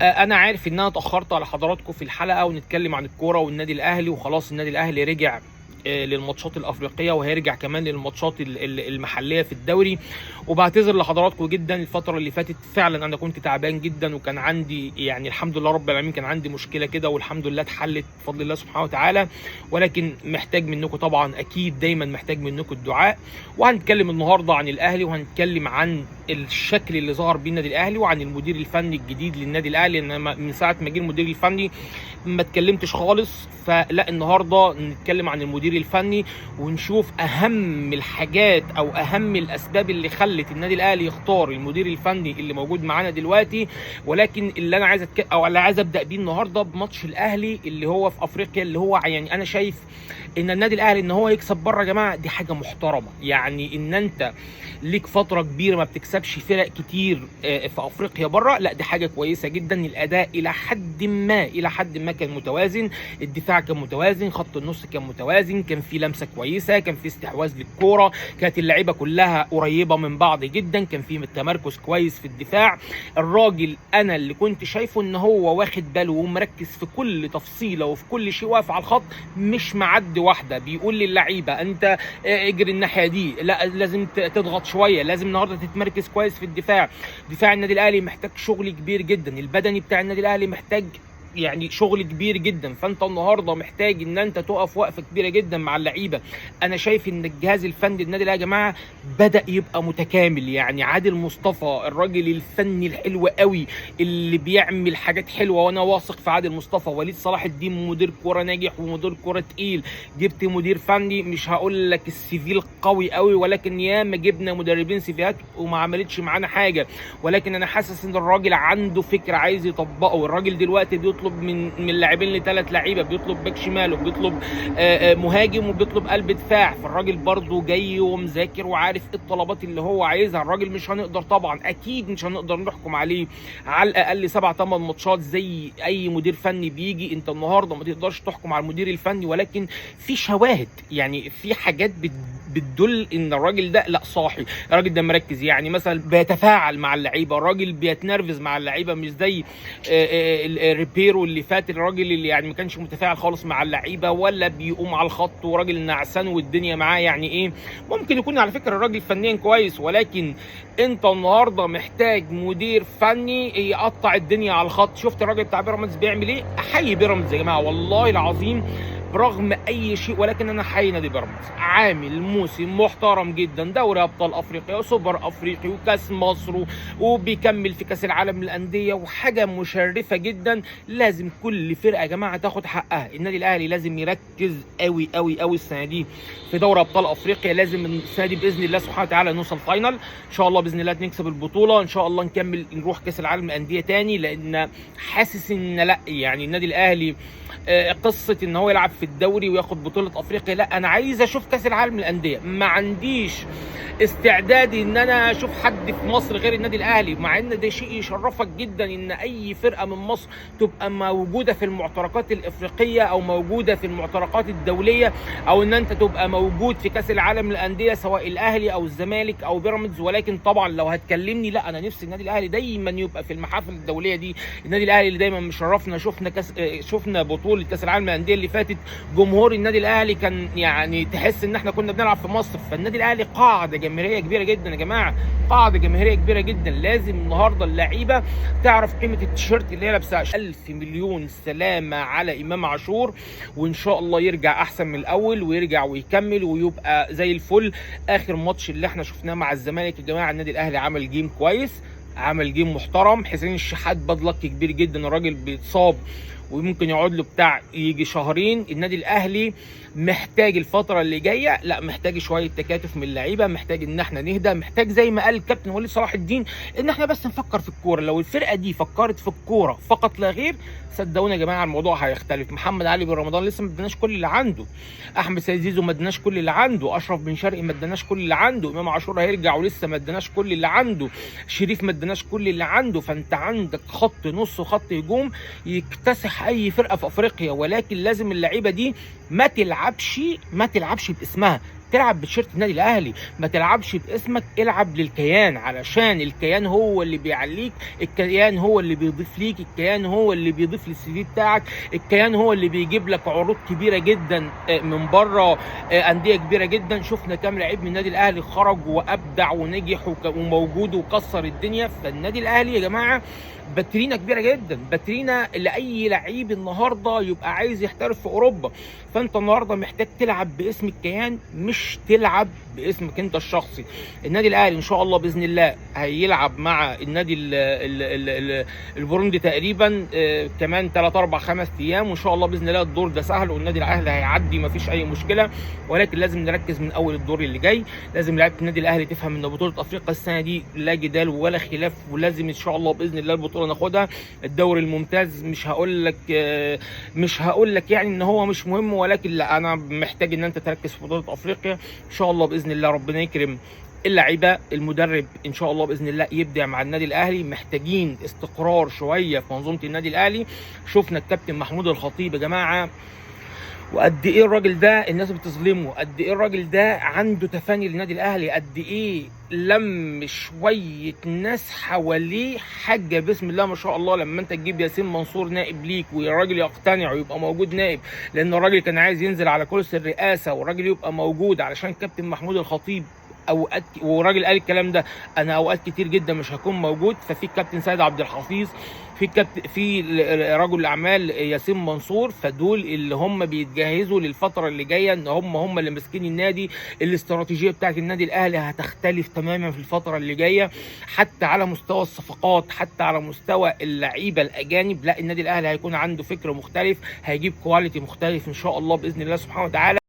انا عارف ان انا اتاخرت على حضراتكم في الحلقة ونتكلم عن الكورة والنادي الاهلي، وخلاص النادي الاهلي رجع للماتشات الافريقية وهيرجع كمان للماتشات المحلية في الدوري. وبعتذر لحضراتكم جدا، الفترة اللي فاتت فعلا انا كنت تعبان جدا، وكان عندي يعني الحمد لله رب العالمين كان عندي مشكلة كده والحمد لله اتحلت بفضل الله سبحانه وتعالى، ولكن محتاج منكم طبعا، اكيد دايما محتاج منكم الدعاء. وهنتكلم النهارده عن الاهلي، وهنتكلم عن الشكل اللي ظهر بيه النادي الاهلي، وعن المدير الفني الجديد للنادي الاهلي. لان من ساعة ما جه المدير الفني ما اتكلمتش خالص، فلا النهارده نتكلم عن المدير الفني ونشوف اهم الحاجات او اهم الاسباب اللي خلت النادي الاهلي يختار المدير الفني اللي موجود معانا دلوقتي. ولكن اللي انا عايز او اللي عايز ابدا بيه النهارده بماتش الاهلي اللي هو في افريقيا، اللي هو يعني انا شايف ان النادي الاهلي ان هو يكسب بره يا جماعة دي حاجة محترمه. يعني ان انت ليك فترة كبيرة ما بتكسبش فرق كتير في افريقيا بره، لا دي حاجة كويسة جدا. الاداء الى حد ما، الى حد ما كان متوازن، الدفاع كان متوازن، خط النص كان متوازن، كان في لمسه كويسة، كان في استحواذ للكورة، كانت اللعيبة كلها قريبه من بعض جدا، كان في تمركز كويس في الدفاع. الراجل انا اللي كنت شايفه ان هو واخد باله ومركز في كل تفصيله وفي كل شيء، واقف على الخط مش معدي واحدة، بيقول للعيبة انت اجري الناحية دي، لا لازم تضغط شوية، لازم النهارده تتمركز كويس في الدفاع. دفاع النادي الاهلي محتاج شغل كبير جدا، البدني بتاع النادي الاهلي محتاج يعني شغل كبير جدا، فانت النهارده محتاج ان انت تقف وقفه كبيرة جدا مع اللعيبة. انا شايف ان الجهاز الفني للنادي الاهلي يا جماعة بدا يبقى متكامل. يعني عادل مصطفى الراجل الفني الحلو قوي اللي بيعمل حاجات حلوة، وانا واثق في عادل مصطفى. وليد صلاح الدين مدير كورة ناجح ومدير كورة تقيل. جبت مدير فني مش هقول لك ال CV القوي قوي، ولكن ياما جبنا مدربين سيفيهات وما عملتش معانا حاجة، ولكن انا حاسس ان الراجل عنده فكر عايز يطبقه. الراجل دلوقتي بيطلب من لاعبين لثلاث لعيبة، بيطلب باك شمال وبيطلب مهاجم وبيطلب قلب دفاع، فالراجل برضه جاي ومذاكر وعارف ايه الطلبات اللي هو عايزها. الراجل مش هنقدر طبعا، اكيد مش هنقدر نحكم عليه على الاقل 7-8 ماتشات زي اي مدير فني بيجي. انت النهارده ما تقدرش تحكم على المدير الفني، ولكن في شواهد، يعني في حاجات بتدل ان الراجل ده لا صاحي، الراجل ده مركز، يعني مثلا بيتفاعل مع اللعيبة، الراجل بيتنرفز مع اللعيبة، مش زي ريبيرو اللي فات، الراجل اللي يعني ما كانش متفاعل خالص مع اللعيبة ولا بيقوم على الخط، وراجل نعسان والدنيا معاه. يعني ايه، ممكن يكون على فكرة الراجل فنيا كويس، ولكن انت النهارده محتاج مدير فني يقطع الدنيا على الخط. شفت الراجل بتاع بيراميدز بيعمل ايه؟ احيي بيراميدز يا جماعة والله العظيم برغم اي شيء، ولكن انا حي نادي بيراميدز، عامل موسم محترم جدا، دوري ابطال افريقيا وسوبر افريقي وكاس مصر، وبيكمل في كاس العالم للاندية، وحاجه مشرفة جدا. لازم كل فرقه يا جماعة تاخد حقها. النادي الاهلي لازم يركز قوي قوي قوي السنة دي في دوري ابطال افريقيا، لازم السنة دي باذن الله سبحانه وتعالى نوصل final ان شاء الله، باذن الله نكسب البطولة ان شاء الله، نكمل نروح كاس العالم للاندية تاني، لان حاسس ان لا يعني النادي الاهلي قصة ان هو يلعب في الدوري وياخد بطوله افريقيا، لا انا عايز اشوف كاس العالم للاندية. ما عنديش استعداد ان انا اشوف حد في مصر غير النادي الاهلي، مع ان ده شيء يشرفك جدا ان اي فرقه من مصر تبقى موجودة في المعتركات الافريقية او موجودة في المعتركات الدولية، او ان انت تبقى موجود في كاس العالم للاندية سواء الاهلي او الزمالك او بيراميدز. ولكن طبعا لو هتكلمني، لا انا نفسي النادي الاهلي دايما يبقى في المحافل الدولية دي. النادي الاهلي اللي دايما مشرفنا، شفنا بطوله كاس العالم للاندية اللي فاتت، جمهور النادي الاهلي كان يعني تحس ان احنا كنا بنلعب في مصر. فالنادي الاهلي قاعدة جماهيرية كبيرة جدا يا جماعة، قاعدة جماهيرية كبيرة جدا. لازم النهارده اللعيبة تعرف قيمة التيشيرت اللي هي لابسها. 1000 مليون سلامه على امام عاشور، وان شاء الله يرجع احسن من الاول ويرجع ويكمل ويبقى زي الفل. اخر ماتش اللي احنا شفناه مع الزمالك يا جماعة، النادي الاهلي عمل game كويس، عمل game محترم. حسين الشحات bad luck كبير جدا، الراجل بيتصاب وممكن يقعد له بتاع يجي شهرين. النادي الاهلي محتاج الفترة اللي جاية، لا محتاج شوية تكاتف من اللعيبة، محتاج ان احنا نهدى، محتاج زي ما قال الكابتن وليد صلاح الدين ان احنا بس نفكر في الكورة. لو الفرقة دي فكرت في الكورة فقط لا غير، صدقونا يا جماعة الموضوع هيختلف. محمد علي بن رمضان لسه ما اداناش كل اللي عنده، احمد سيد زيزو ما اداناش كل اللي عنده، اشرف بن شرقي ما اداناش كل اللي عنده، امام عاشور هيرجع ولسه ما اداناش كل اللي عنده، شريف ما اداناش كل اللي عنده. فانت عندك خط نص وخط هجوم يكتسح اي فرقه في افريقيا، ولكن لازم اللعيبة دي ما تلعبش باسمها، تلعب بتيشيرت النادي الاهلي، ما تلعبش باسمك، العب للكيان، علشان الكيان هو اللي بيعليك، الكيان هو اللي بيضيف ليك، الكيان هو اللي بيضيف لل CV بتاعك، الكيان هو اللي بيجيب لك عروض كبيرة جدا من بره، اندية كبيرة جدا. شفنا كام لعيب من النادي الاهلي خرج وابدع ونجح وموجود وكسر الدنيا. فالنادي الاهلي يا جماعة باترينا كبيرة جدا، باترينا لاي لعيب النهارده يبقى عايز يحترف في اوروبا. فانت النهارده محتاج تلعب باسم الكيان، مش تلعب باسمك انت الشخصي. النادي الاهلي ان شاء الله باذن الله هيلعب مع النادي البوروندي تقريبا كمان 3 4 5 ايام، وان شاء الله باذن الله الدور ده سهل والنادي الاهلي هيعدي، مفيش اي مشكلة. ولكن لازم نركز من اول الدور اللي جاي. لازم لعيبة النادي الاهلي تفهم ان بطوله افريقيا السنة دي لا جدال ولا خلاف، ولازم ان شاء الله باذن الله البطولة ناخدها. الدوري الممتاز مش هقول لك يعني ان هو مش مهم، ولكن لا، انا محتاج ان انت تركز في بطوله افريقيا. ان شاء الله باذن الله ربنا يكرم اللعيبة، المدرب ان شاء الله باذن الله يبدع مع النادي الاهلي. محتاجين استقرار شوية في منظومة النادي الاهلي. شفنا الكابتن محمود الخطيب يا جماعة، وقد ايه الراجل ده الناس بتظلمه، قد ايه الراجل ده عنده تفاني للنادي الاهلي، قد ايه لم شوية ناس حواليه حاجة بسم الله ما شاء الله. لما انت تجيب ياسين منصور نائب ليك والراجل يقتنع ويبقى موجود نائب، لان الراجل كان عايز ينزل على كرسي الرئاسة والراجل يبقى موجود علشان كابتن محمود الخطيب اوقات، والراجل قال الكلام ده، انا اوقات كتير جدا مش هكون موجود. ففي الكابتن سيد عبد الحفيظ، في كابتن، في رجل الاعمال ياسين منصور، فدول اللي هم بيتجهزوا للفترة اللي جاية، ان هم اللي ماسكين النادي. الاستراتيجية بتاعت النادي الاهلي هتختلف تماما في الفترة اللي جاية، حتى على مستوى الصفقات، حتى على مستوى اللعيبة الاجانب. لا، النادي الاهلي هيكون عنده فكر مختلف، هيجيب quality مختلف ان شاء الله باذن الله سبحانه وتعالى.